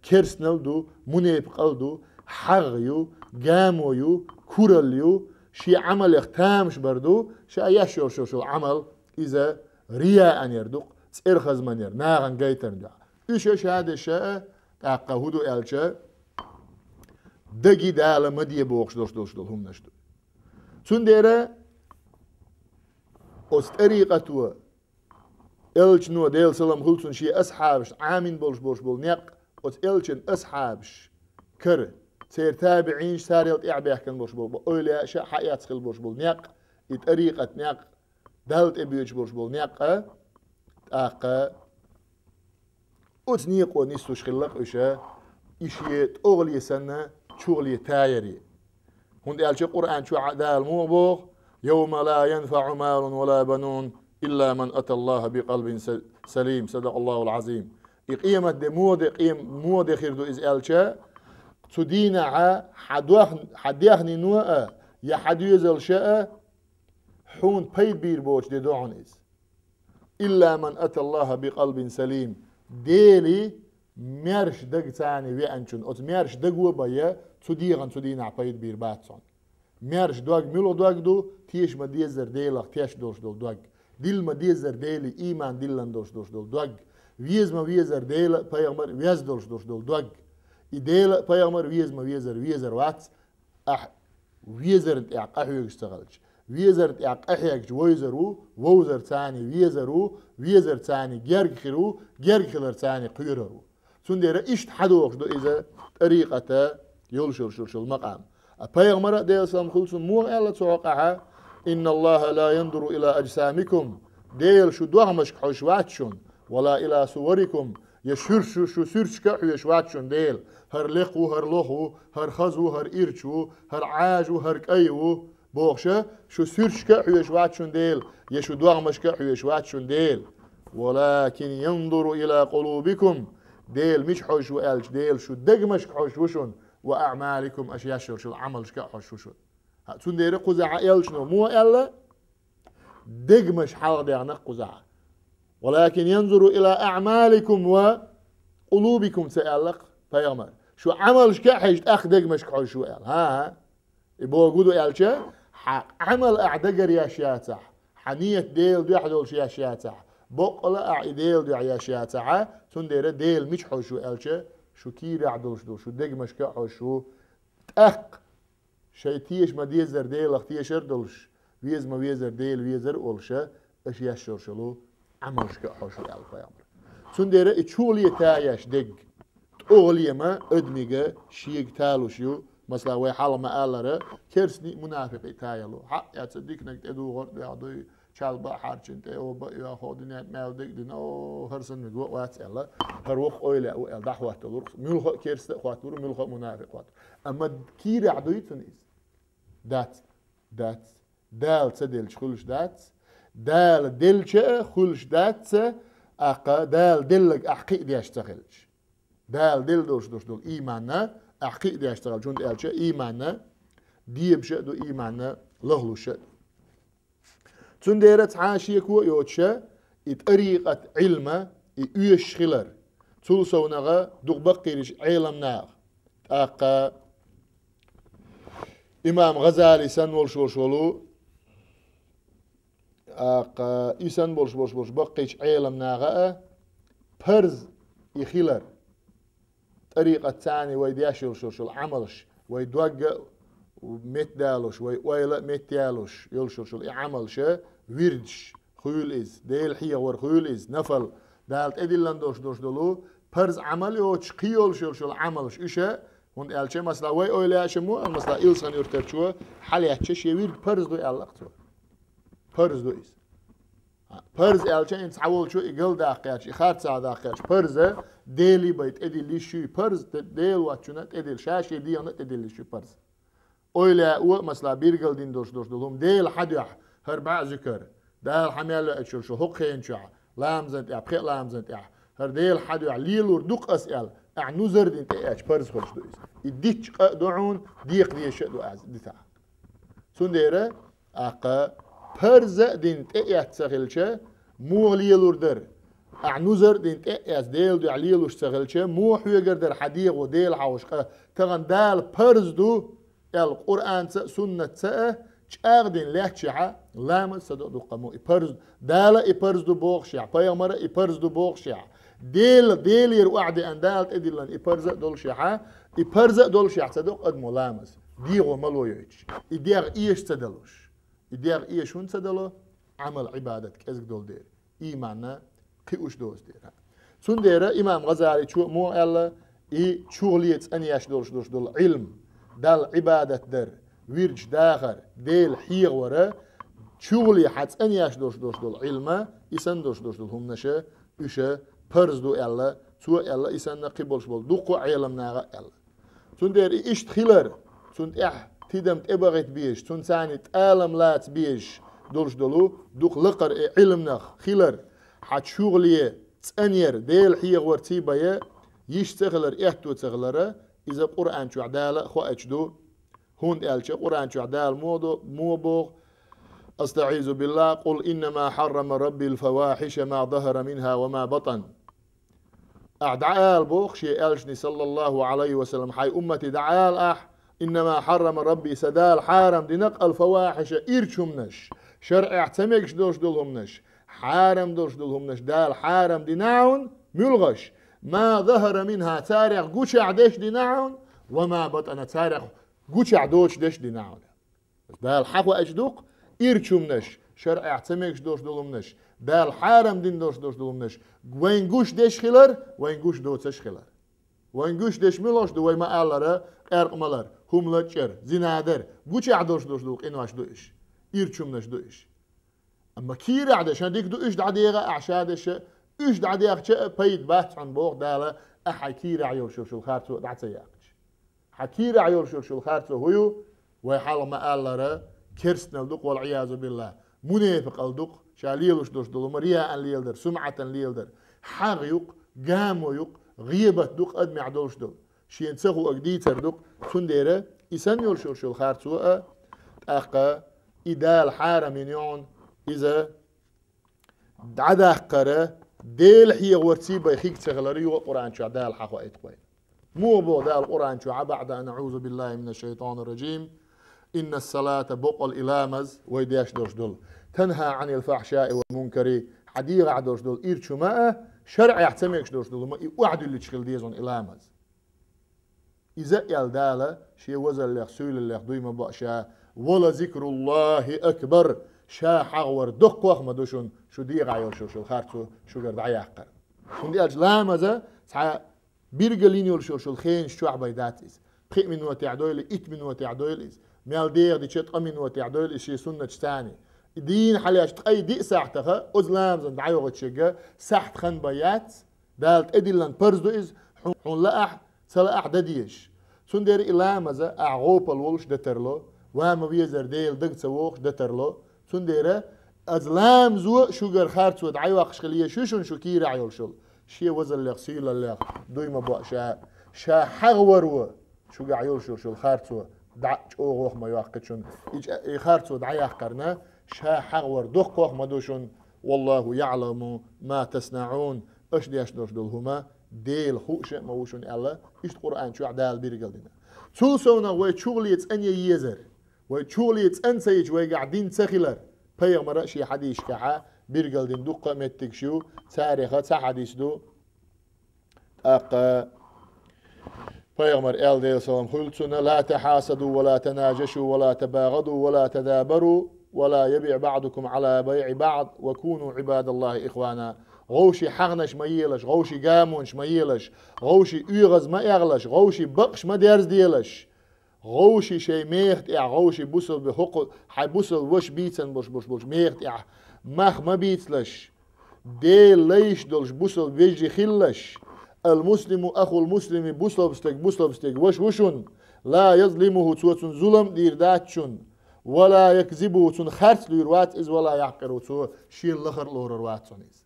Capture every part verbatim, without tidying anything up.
керстанал ду, мунепикъал ду, хьагӀ ю, гамо ю, курал ю, шен Ӏамалех тамаш бар ду, ша еш йолуш йолу Ӏамал, иза рияанера ду-кх, цӀерхазманера, нахана гайтарна дуьхьа. Уьш ша дешаша, тӀаккха хӀун ду аьлча, даги Дала ма де бохуш долуш долуш долу хӀуманаш ду. Цундела оцу тӀарикъато, элчано, Делан салам хуьлда цунна, шен асхьабашна Ӏамийна болуш болуш болу некъ, оцу элчан асхьабаш кара, церан табиӀинаш, царел тӀаьхьабаьхкина болуш болу, эвлаяаша а хьаэцна хилла болуш болу некъ, и тӀарикъат некъ, Далла тӀебоьдуш болуш болу некъ, тӀаккха оцу некъо нислуш хилла-кх уьш, и шен тӀогӀале санна, чугӀале таяре. ХӀунда аьлча Къуръан чохь а Дала муха боху: «Йовма ла янфаӀу малун ва ла банун, илла ман аталлаха бикъалбин са-, салим». Садакъаллахул Ӏазим. И къемат де муха де, къем-, муха де хир ду иза аьлча, цу дийнахьа хьан дох-, хьан дехнино а, я хьан доьзалша а хьуна пайда бийр боцуш де ду хьуна иза. «Илла ман аталлаха бикъалбин салим». Дела маьрша даг царна веанчунна, оцу маьрша даго а бен, цу дегӀан цу дийнахь пайда бийр бац цунна. Маьрша дог муьлха дог ду? Теша ма-деззара Делах тешна долуш долу дог. Дилла ма-деззара Деле ийман диллина долуш долуш долу дог. Веза ма-веззара Дела а, пайхамар а веза долуш долуш долу дог. И Дела а, пайхамар а веза ма-веззара везар вац, ахь везарна тӀехь къахьоьгуш ца хилча. Везарна тӀехь къахьегча вовзар ву, вовзар царна везар ву, везар царна герга хир ву, герга хилар царна кхоьрур ву. Цундела иштта хьадохуш ду иза тӀарикъата йолуш йолуш йолуш йолу макъам. А пайхамара а, Делан салам хуьлда цунна, муха аьлла цу хьокъехь: «Инналлаха ла яндуру ила аджсамикум». Дела шу догӀмашка хьожуш вац шуна, «ва ла ила суварикум», я шуьрш-, шу, шу суьрташка а хьоьжуш вац шуна Дела. ХӀара лекха ву, хӀара лоха ву, хӀара хаза ву, хӀара ирча ву, хӀара Ӏажа ву, хӀара кӀай ву бохуша, шу суьрташка а хьоьжуш вац шуна Дела, я шу догӀмашка а хьоьжуш вац шуна Дела. «Валакин яндуру ила къулубикум». Дела мича хьожуш ву аьлча, Дела шу дегмашка хьожуш ву шуна, «ва аъмаликум», аша еш йолчу Ӏамалшка а хьожуш ву шуна. ХӀа, цундела кхузахь а элчано муха аьлла? Дегмаш хьалха дехна-кх кхузахь. «Валакин яндуру ила аъмаликум ва къулубикум» ца аьлла-кх пайхамар. Шу Ӏамалшка а хьежа, тӀаккха дегмашка хьожуш ву аьлла. ХӀан-хӀа. И бохург хӀун ду аьлча, хьан Ӏамал ахь дагара еш яцахь, хьан нийят Делан дуьхьа долуш еш яцахь, боккъала а ахь и Делан дуьхьа еш яцахь, цундела Дела мича хьожуш ву аьлча, шу кийрахь долуш ду, шу дегмашка а хьожуш ву. ТӀаккха шайн теша ма-деззара Делах тешар а долуш, веза ма-веззара Дела везар а волуша, аша еш йолуш йолу Ӏамалшка а хьожуш ву аьлла пайхамар. Цундела и чугӀале таяш дерг, тӀогӀале ма адамига шега талуш ю, масала, вай хьалха ма-аллара, керстаний а, мунафикъий а таял ву. Хьаъ, эцца диканиг тӀедугӀур а дуьхьа дуй, чалба а хьарчийна, тӀе оба а йоьхна, хӀокху дуьненна мел дерг а дина, о, хӀара санна мега вац аьлла, хӀара воккха эвлаяъ ву аьлла, дӀахӀотталур, муьлхха а керста а хӀотталур, муьлхха а мунафикъ хӀотталур. Амма кийрахь дуй цунна иза? Дац, дац. Дала ца делча хуьлуш дац. Дала делча а хуьлуш дац, тӀаккха Дала делларг ахь кхин а деш ца хилча. Дала делла долуш долуш долу ийманна ахь кхин а деш ца хилча, хӀунда аьлча ийманна дебаша а ду, ийманна лахлуша а ду. Цундела цхьа а шеко а йоцуша, и тӀарикъат Ӏилма, и оьшуш хилар, цул совнагӀа дукха баккхийрачу Ӏеламнаха, тӀаккха имам ГӀазали санна волуш волуш волу, тӀаккха и санна болуш болуш болуш баккхийчу Ӏеламнаха а парз и хилар. ТӀарикъат царна вай деш йолуш йолуш йолу Ӏамалш, вай дог а меттадалуш, вай ойла а меттаялуш йолуш йолуш йолу и Ӏамалша, вирдаш хуьлу иза, Дела хьехавар хуьлу иза, нафал, Дала тӀедиллина долуш долуш долу парз Ӏамал йоцуш, кхин йолуш йолуш йолу Ӏамалш уьша, хӀунда аьлча, масала, вай ойла еш ма ву, масала, Илсхан-Юьртарчо хьалаьцча шен вирд парз ду аьлла-кх цо. Парз ду иза. Парз аьлча, хӀинца цхьаволчо и галдаккха гӀерташ, и харцахьа даккха гӀерташ, парза Делий бен тӀедилла йиш ю, и парз Де-, Дела воцчунна тӀедилла, ша шен дегӀана тӀедилла йиш ю парз. Ойла а, масала, биргал дина долуш долуш долу хӀума Дела хьан дуьхьа, хӀара бӀе зуькар, Дала хьан мел веача шу хӀокху хенан чохь, ламазан тӀехь, пхеа ламазан тӀехь, хӀара Дела хьан дуьхьа лелор ду-кх ас аьлла, ахь нузар дина тӀеэцча парз хуьлуш ду иза. И дитча къа а ду хьуна, декхареша а ду ас дитахь. Цундела, тӀаккха парза а дина тӀеэцна ца хилча, муха лелор дара? Ахь нузар а дина тӀе а эцна, Делан дуьхьа лелаш ца хилча, муха хьоьгур дара хьан дегӀо Дела хьахьош? Къа тахана Дала парз ду аьлла Къуръанца а, суннатца а чӀагӀдина лаьтташехь, ламаз ца до а дуккха мо и парз ду. Дала и парз ду бохушехь, пайхамара и парз ду бохушехь, Дела, Делера охьадеана, Дала тӀедиллина и парз а долушехь, и парз а долушехь ца до адамо ламаз, дегӀо мало йойтуш, и дегӀ эша ца далуш. И дегӀ эша хӀунда ца дало? Ӏамал, Ӏибадат кӀезиг долу дела, ийманна кхиуш доцу дела. Цундела имам ГӀазаличо а муха аьлла, и чухле цӀанъеш долуш долуш долу Ӏилма, Далла Ӏибадат дар, вирдаш дахар, Дела хьехавара, чухле хьан цӀанъеш долуш долуш долу Ӏилма, и санна долуш долуш долу хӀуманаша, уьша парз ду аьлла, цо а аьлла, и санна кхин болуш болу дуккха а Ӏеламнаха а аьлла. Цундела и иштта хилар, цунна тӀехь тидам тӀебахийта безаш, цунна царна тӀалам лаца безаш долуш долу дукха лакхара и Ӏилманах хилар, хьан чухле цӀанъяр, Дела хьехавар ций бая, йиш ца хилар, аьтто ца хилара, иза Къуръан чохь Дала а хоуьйтуш ду, хӀунда аьлча Къуръан чохь Дала муха до-, муха боху: أستعيذ بالله، قل إنما حرم ربي الفواحش ما ظهر منها وما بطن. Ахь дӀаала боху шен элчане, саллаллаху Ӏалайхи ва саллам, хьайн уммате дӀаала ахь: إنما حرم ربي, сан Дала хьарам дина الفواحش, ирчу хӀуманаш, шарӀехь ца мегаш долуш долу хӀуманаш, хьарам долуш долу хӀуманаш Дала хьарам дина хьуна, муьлхаш, ما ظهر منها, царех гучехь дерш дина хьуна, وما بطن, царех гучехь доцуш дерш дина хьуна. Дала хьан хоуьйтуш ду-кх, ирчу хӀуманаш, шарӀехь ца мегаш долуш долу хӀуманаш, Дала хьарам дина долуш долуш долу хӀуманаш, вайн гуш дерш хилар, вайн гуш доцуш хилар. Вайн гуш дерш муьлхаш ду, вай ма-аллара, къаьркъа малар, хӀума лачкъар, зина дар, гучехь долуш долуш долу къинош ду уьш, ирчу хӀуманаш ду уьш. Амма кийрахь дерш, хьан дика ду уьш дӀадеха ахь ша дерш, уьш дӀадехча а пайда бац хьуна боху Дала, ахь хьайн кийрахь йолуш йолу харцо дӀа ца яьккхича. Хьан кийрахь йолуш йолу харцо хӀун ю? Вай хьалха ма-аллара, керстанал ду-кх, вал-Ӏиязу биллахӀ, мунепикъал ду-кх, ша лелаш долуш долу хӀума рияан леладар, сумӀатан леладар, хьагӀ ю-кх, гамо ю-кх, гӀийбат ду-кх адамехь долуш долу, шена ца хуург дийцар ду-кх. Цундела и санна йолуш йолу харцо а, тӀаккха и Дала хьарам йина ю хьуна, иза дӀадаккхара, Дела хьехавар ций бай хиг ца хилар юха а Къуръан чохь Дала хьан хоуьйту бай. Муха боху Дала Къуръан чохь, بعد أن أعوذ بالله من الشيطان الرجيم: إن الصلاة, бакъ долу и ламаз, вай деш долуш долу, تنهى عن الفحشاء والمنكر, хьан дегӀахь долуш долу ирчу хӀума а, шарӀехь ца мегаш долуш долу хӀума а, и охьадуьллуьйтуш хила деза хьуна и ламаз. Иза а аьлла Дала, шен возаллех, суьйлаллех дуй ма боу ша: ولذكر الله أكبر, ша хьагӀ вар доккхох а ма ду шуна, шу дегӀахь йолуш йолу харцо шуьгара дӀаяккхар. ХӀунда аьлча ламаза цхьа биргал йина йолуш йолу хенаш чохь бай дац иза. Пхи минотехь дойла, итт минотехь дойла иза. Мел дегӀа дича ткъа минотехь дойла иза шен суннаташ царна. И дийна хьалаьцча ткъе диъ сахьтаха, оцу ламазан дӀайогӀучу шегга сахьт хан бай яц, Дала тӀедиллина парз ду иза, хьун, хьуна лаахь, ца лаахь дан дезаш. Цундела и ламаза ахь гӀопал волуш дан тарло, ва ма везар Дела дага ца вогӀуш дан тарло. Цундела аса ламазо шуьгара харцо дӀайоккхуш хила езаш ю шуна шу кийрахь йолуш йолу. Шен возаллех, сийлаллех дуй ма боу ша, ша хьагӀ вар ву шуьгахь йолуш йолуш йолу харцо дӀа чӀогӀох ма йоккхуьйту шуна. И чӀа-, и харцо дӀаяккхарна, ша хьагӀ вар доккхох а ма ду шуна. والله يعلم ما تصنعون, аша деш долуш долу хӀума Дела хууш а ма ву шуна аьлла, иштта Къуръан чохь Дала биргал дина. Цул совнах вай чухле цӀанъян езар, вай чухле цӀан ца йича вайгахь дин ца хилар, пайхамара а шен хьадисашкахьа биргал дина дуккха а меттигаш ю, цареха цхьа хьадис ду. ТӀаккха пайхамара аьлла, Делан салам хуьлда цунна: لا تحاسدوا ولا تناجشوا ولا تباغضوا ولا تدابروا ولا يبع بعضكم على بيع بعض وكونوا عباد الله إخوانا. ГӀовши хьагӀнаш ма елаш, гӀовши гамонаш ма елаш, гӀовши оьгӀаз ма эгӀалаш, гӀовши бакъаш ма дерзаделаш. ГӀовши шайн меха тӀехь, гӀовши бусалба хӀокху хьайн бусалба ваша бийцан болуш, болуш, болуш меха тӀехь мах ма бийцалаш. Делан лайш долуш бусалба вежарий хилалаш. المسلم أخو المسلم, бусалба стаг бусалба стеган ваша ву шуна. لا يظلمه, цо цунна зулам а дийр дац шуна. ولا يكذبه, цунна харц луьйр вац иза, ولا يحقره, цо шен лахар а лорур вац хьуна иза.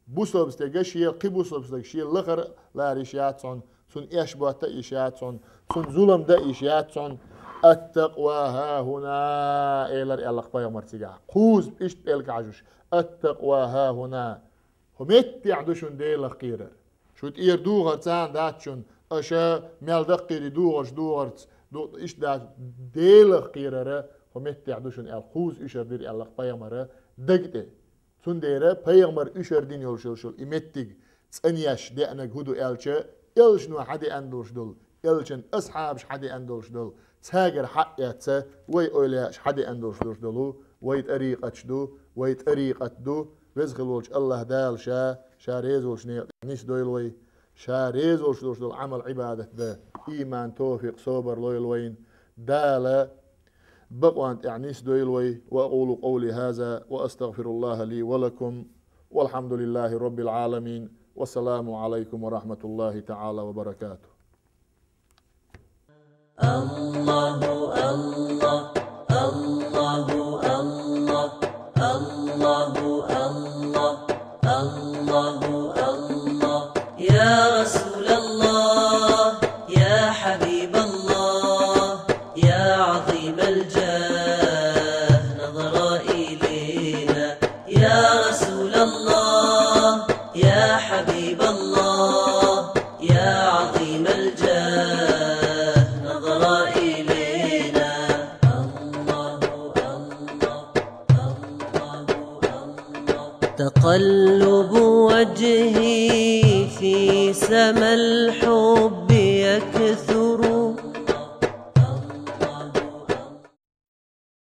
Бусалба стеган шен, кхин бусалба стеган шен лахар а лара йиш яц хьуна, цунна эшботта а йиш яц хьуна, цунна зулам дан а йиш яц хьуна. التقوى ها هنا, элира аьлла-кх пайхамара цигахь. Кхузза иштта пӀелг хьажош. التقوى ها هنا. ХӀу меттехь ду шуна Делах кхерар. Шу тӀера духар царна дац шуна, аша мел даккхийри духарш духарц, ду, иштта дац, Делах кхерара хӀу меттехь ду шуна аьлла, кхуза уьшар дира аьлла пайхамара даг тӀе. Цундела пайхамар уьшар дина йолуш йолуш йолу и меттиг цӀанъеш деанарг хӀун ду аьлча, элчано хьадеана долуш долу, элчан асхьабаш хьадеана долуш долу, цаьргара хьаэцна, вай ойла еш хьадеана долуш долуш долу, вай тӀарикъаташ ду, вай тӀарикъат ду, веза хила волчу АллахӀ Дала ша, ша реза волчу некъа тӀе нисдойла вай, ша реза волуш долуш долу Ӏамал-Ӏибадат дан, ийман, тофикъ, собар лойла вайна. Дала бакъонна тӀехь нисдойла вай. وأقول قولي هذا وأستغفر الله لي ولكم. والحمد لله رب العالمين. والسلام عليكم ورحمة الله تعالى وبركاته. الله، الله، الله، الله، الله، الله، الله، الله، الله. يا رسول الله، يا حبيب الله، يا عظيم الجاه، نظرة إلينا. يا رسول الله، يا حبيب الله، يا عظيم الجاه، نظرة إلينا. الله، الله، الله، الله. تقلب وجهي في سما الحب